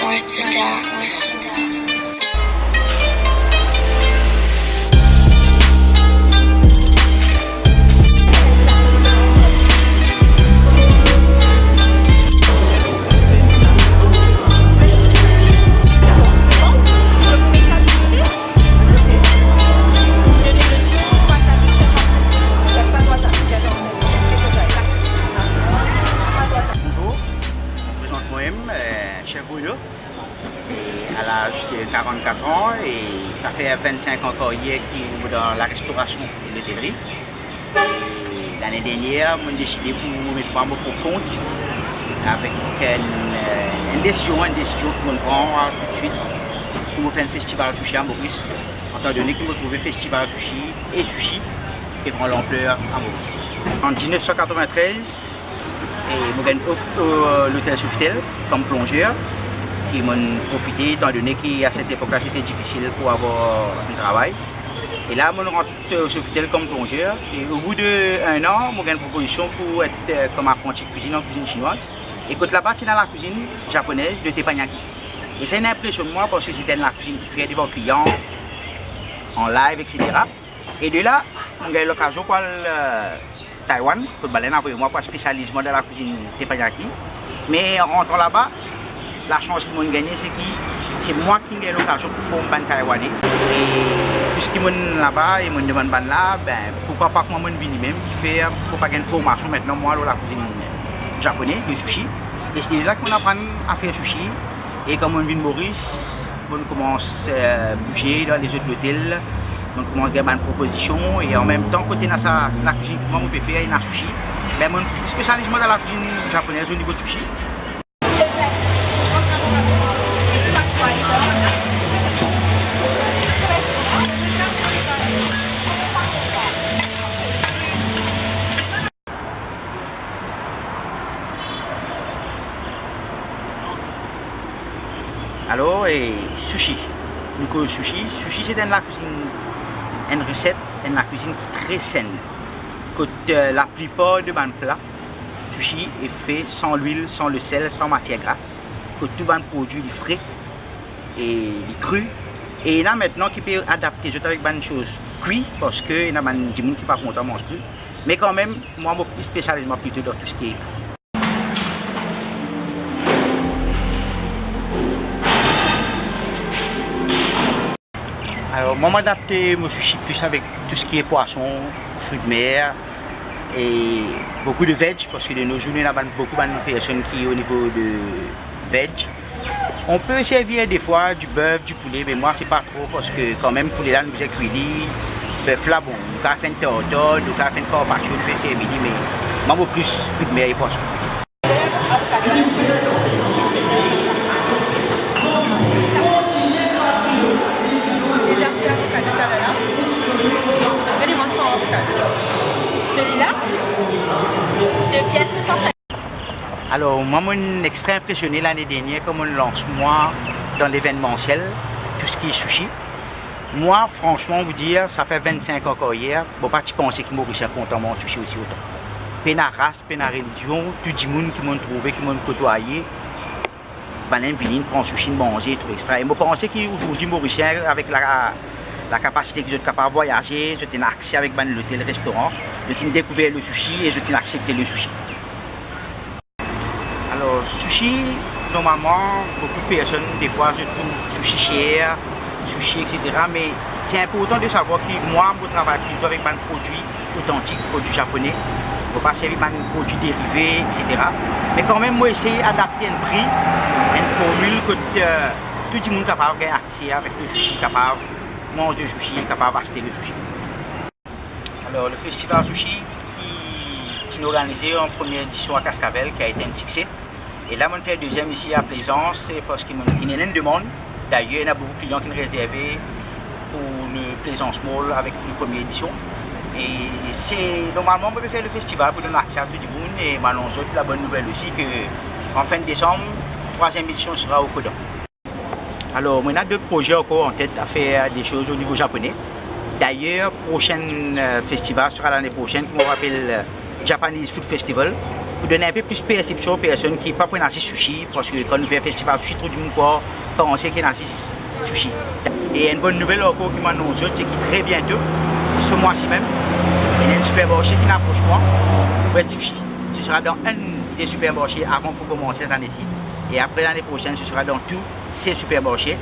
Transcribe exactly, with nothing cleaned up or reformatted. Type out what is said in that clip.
Orthodox. Bonzour, mo prezant mwa mem, eh, Chef Bruno, e a laz de karannkat an, e sa fer vennsenk an karyer ki mo dan larestorasion e lotelri. E lane dernier, mo'nn deside pou mo met mwa mo prop kont avek enn, eh, enn desizion, enn desizion ki mo'nn pran toutswit pou mo fer enn festival sushi a Moris, etan done ki mo trouve festival sushi e sushi pe pran lanpler a Moris. An diznef san katrovin-trez, e mo gagn of, eh, lotel Sofitel kom plonzer, ki mo'nn profite, etan done ki a set epok la, sete difisil pou avoir enn travay. E la, mo'nn rant, eh, Sofitel kom plonzer, e o bou de enn an, mo gagn propozision pou et, eh, kom apranti kwizinn an kwizinn sinwaz. E kot laba, ti ena lakwizinn japonez de teppanyaki. E sa inn inpresionn mwa, parski sete enn lakwizinn ki fer devan klian, an live, et cetera. E de la, mo gagn lokazion pou al, eh, Taiwan, kot bann la inn avoy mwa pou al spesializ mwa dan lakwizinn teppanyaki. Me an rantran laba, lasans ki mo'nn gagne, se ki se mwa ki'nn gagn lokazion pou form bann Taiwane. E piski mo'nn laba e mo'nn demann bann la, be, poukwa pa kouma mo'nn vini mem, kifer mo pa gagn formasion aster mwa lor lakwizinn japone, de sushi. E se de la ki mo'nn aprann a fer sushi. E kan mo'nn vinn Moris, mo'nn koumans, eh, bouze dan lezot lotel, mo'nn koumans gagn bann propozision, e anmemtan, kot ena sa lakwizinn ki mwa mo pe fer, ena sushi, be mo'nn spesializ mwa dan lakwizinn japonez o nivo sushi. Alor, eh, sushi. Nou koz sushi. Sushi, se enn lakwizinn, enn reset, enn lakwizinn ki tre senn. Kot, eh, laplipar de bann pla sushi e fe san lwil, san lesel, san matier gras. Kot tou bann prodwi li fre e li kri. E ena aster ki pe adapte zot avek bann soz kwi, parski ena bann dimoun ki pa kontan manz kri. Me kanmem, mwa, mo spesializ mwa plito dan tou seki kri. Alor, mwa, mo adapte mo sushi plis avek tou seki pwason, fri de mer e boukou de veg, parski de nos jours, nou ena bann, boukou bann personn ki o nivo de veg. On pe servi defwa dibef, dipoule, me mwa, se pa tro, parski kanmem, poule la, nou bizin kwi li, bef la, bon, nou kapav fer enn tartar, nou kapav fer enn carpaccio, nou pe servi li, me mwa, mo plis fri de mer e pwason. Alor, mwa, mo'nn extra inpresione lane dernier kan mo'nn lans mwa dan levennmansiel, tou seki sushi. Mwa, fransman, vous dire, sa fer vennsenk an karyer, mo pa ti panse ki Morisien kontan manz sushi osi otan. Pena ras, pena relizion, tou dimoun ki mo'nn trouve, ki mo'nn kotwaye, bann la inn vini, inn pran sushi, inn manze, trouv extra. E mo panse ki azordi Morisien, avek la, lakapasite ki zot kapav vwayaze, zot ena akse avek bann lotel, restoran, zot inn dekouver le sushi e zot inn aksepte le sushi. Alor, sushi, normalman, boukou personn, defwa, zot trouv sushi ser, sushi, et cetera. Me se inportan de savwar ki mwa, mo travay plito avek bann prodwi otantik, prodwi japone. Mo pa servi bann prodwi derive, et cetera. Me kanmem, mo esey adapte enn pri, enn formil kot, eh, tou dimoun kapav gagn akse avek le sushi, kapav manz le sushi, kapav aste le sushi. Alor, le festival sushi ki, ki ti organize an premie edision a Cascavelle, ki a ete enn sikse. E la, mo'nn fer deziem isi a Plaisance, se parski mo'nn, ena enn demann. Dayer, ena boukou klian ki'nn rezerve pou le Plaisance Mall avek le premie edision. E se, normalman, mo pe fer le festival pou donn akse a tou dimoun, e mo anons zot labonn nouvel osi ki an fin desam, trwaziem edision sera o Kodan. Alor, mo ena dot proze ankor an tet a fer de soz o nivo japone. Dayer, prosenn, eh, festival sera lane prosenn, ki mo apel, eh, Japanese Food Festival. Pou donn enpe plis persepsion personn ki pa pou ena zis sushi, parski kan nou fer festival sushi, tou dimoun krwar, panse ki ena zis sushi. E enn bonn nouvel ankor ki mo anons zot, se ki tre biento, se mwa si mem, ena enn sipermarse ki inn apros mwa pou et sushi. Ce sera dans un des supermarchés avant pou koumans set ane si. E apre lane prosenn, ce sera dans tous ces supermarchés.